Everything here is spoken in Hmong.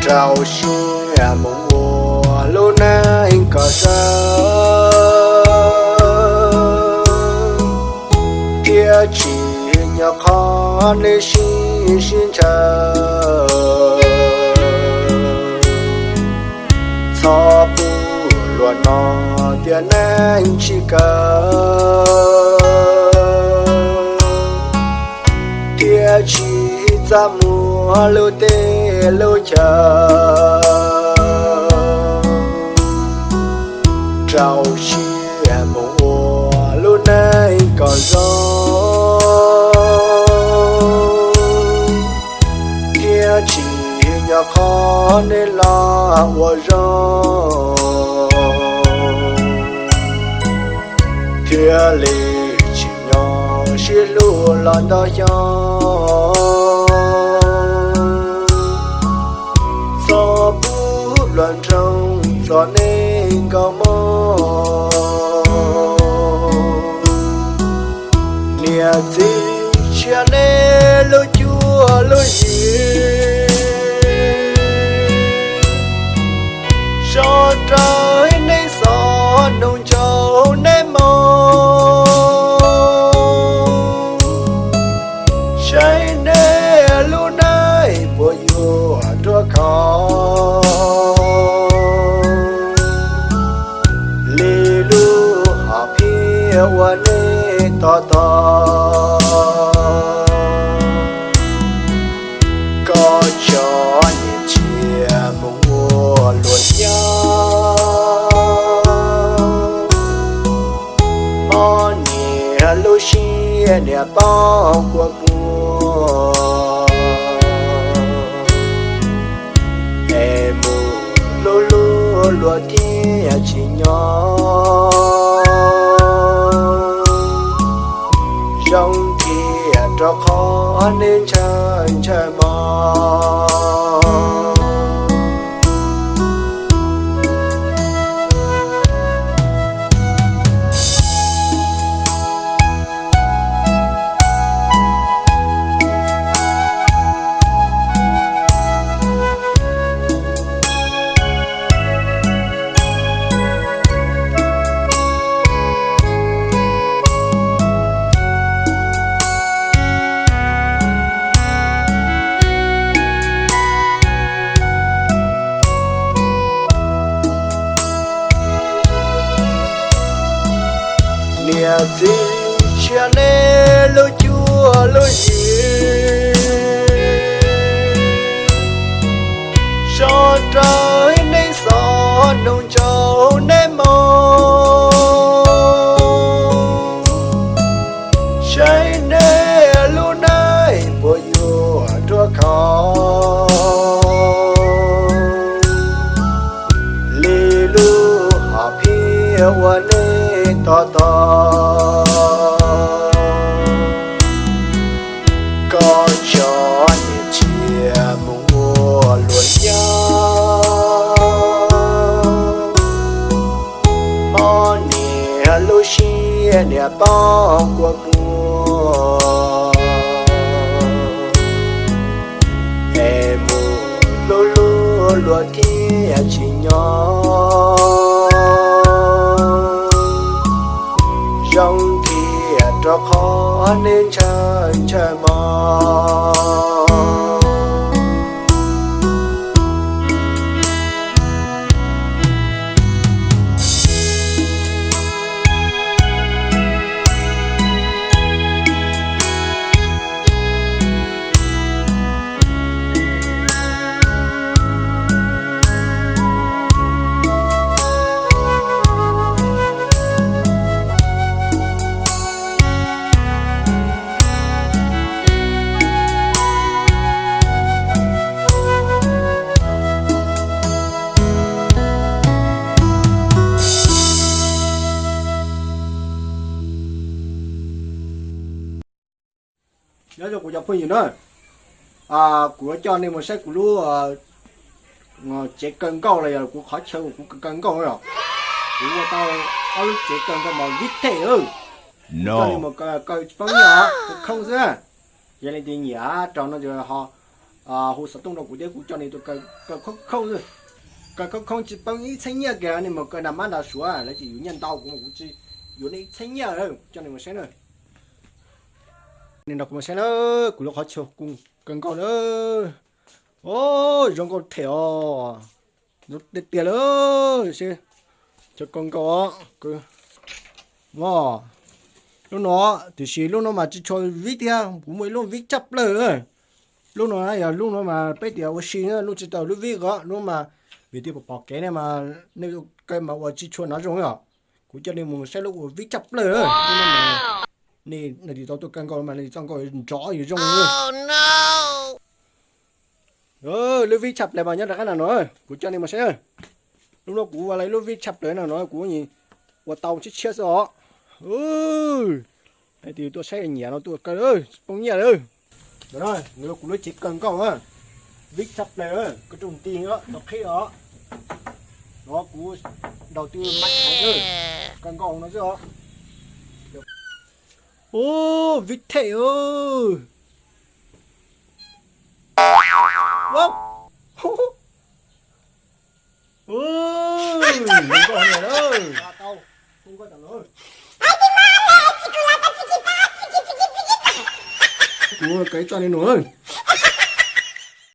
Rau siab mus ua lub neej kom sawv, thiaj tsis nyog qhov nej sib sib ntshaw. Txhob pub luag no tias neeg tsis kawg, thiaj tsis txaj muag lub teb lub chaw. Rau siab mus ua lub neej kom zoo, thiaj tsis nyog qhov nej los ua zoo. Thiaj li tsim nyog sib hlub los ntau xyoo. Txhob pub luag nroog txom nej nkauj muam. Niam txiv tshiab nej lub cuab lub yig, so rau nej xov nug ntsaum nej moo, saib nej lub neej puas yuav ruaj khov li lub hom phiaj uas nej tos tos. Koj tso niam tshiab mus ua luam nyob, mob niam lub siab niam poob kua muag, es mus hlub hlub luag thiaj tsim nyog zoo tiag rau qhov nej ntshaw ntshaw mog. Niam txiv tshiab nej lub cuab lub yig, so rau nej xov nug ntsaum nej moo, saib nej lub neej puas yuav ruaj khov li lub hom phiaj uas nej tos tos. Koj tso niam tshiab mus ua luam nyob, mob niam lub siab niam poob kua muag, es mus hlub hlub luag thiaj tsim nyog zoo tiag rau qhov nej ntshaw ntshaw mog. Nyob zoo kuv cov phooj ywg na, kuv yuav coj nej mus saib kuv lub tsev kaw nkauj los yog kuv qhov chaw uas kuv kaw nkauj na. Kuv ua tau ob lub tsev kaw nkauj mas vib thej, kuv coj nej mus kaw tsis paub nyiaj, kaw khooj xwb. Yog leej twg nyiam rau no ces ho hu xov tooj rau kuv thiab kuv coj nej tuaj kaw khoob khoob, kaw khoob khoob tsis poob ib txheeb nyiaj kiag, nej mus kaw nram mab nram suav lawv ces yuav nyiaj ntau, kuv mas kuv tsis yuav nej ib txheeb nyiaj, coj nej mus saib na. Nej nrog kuv mus saib na, kuv lub qhov chaw kaw nkauj na. Os, zoo nkauj thiab os. Tiag tiag lawm, chaw kaw nkauj os. Lub no, tiam sis lub no mas tsis tshua vib thiab, kuv muaj ib lub vib tshaj plaws. Lub no yog lub no mas peb tias ua si, lub tsis tau lub vib os, lub mas vim tias pom kev ne mas nej kaw mas ua tsis tshua nov zoo os. Kuv coj nej mus saib lub uas vib tshaj plaws, lub no mas nej tsis tau tuaj kaw nkauj mas nej txoj nkauj nrov yuav zoo. Lub vib tshaj plaws mas nyob rov qab na no, kuv coj nej mus saib. Lub no kuv ua lub vib tshaj plaws na no, kuv ua tau tshiab tshiab xwb os. Hais tias tuaj saib nyiam no tuaj kaw, tsis poob nyiaj lawm. Kuv lub tsev kaw nkauj, vib tshaj plaws, koj tug nti tau qhib os. No kuv daus tw ma kaw nkauj no xwb os. Ub, vib thej. Kuv kaw ib txoj li no.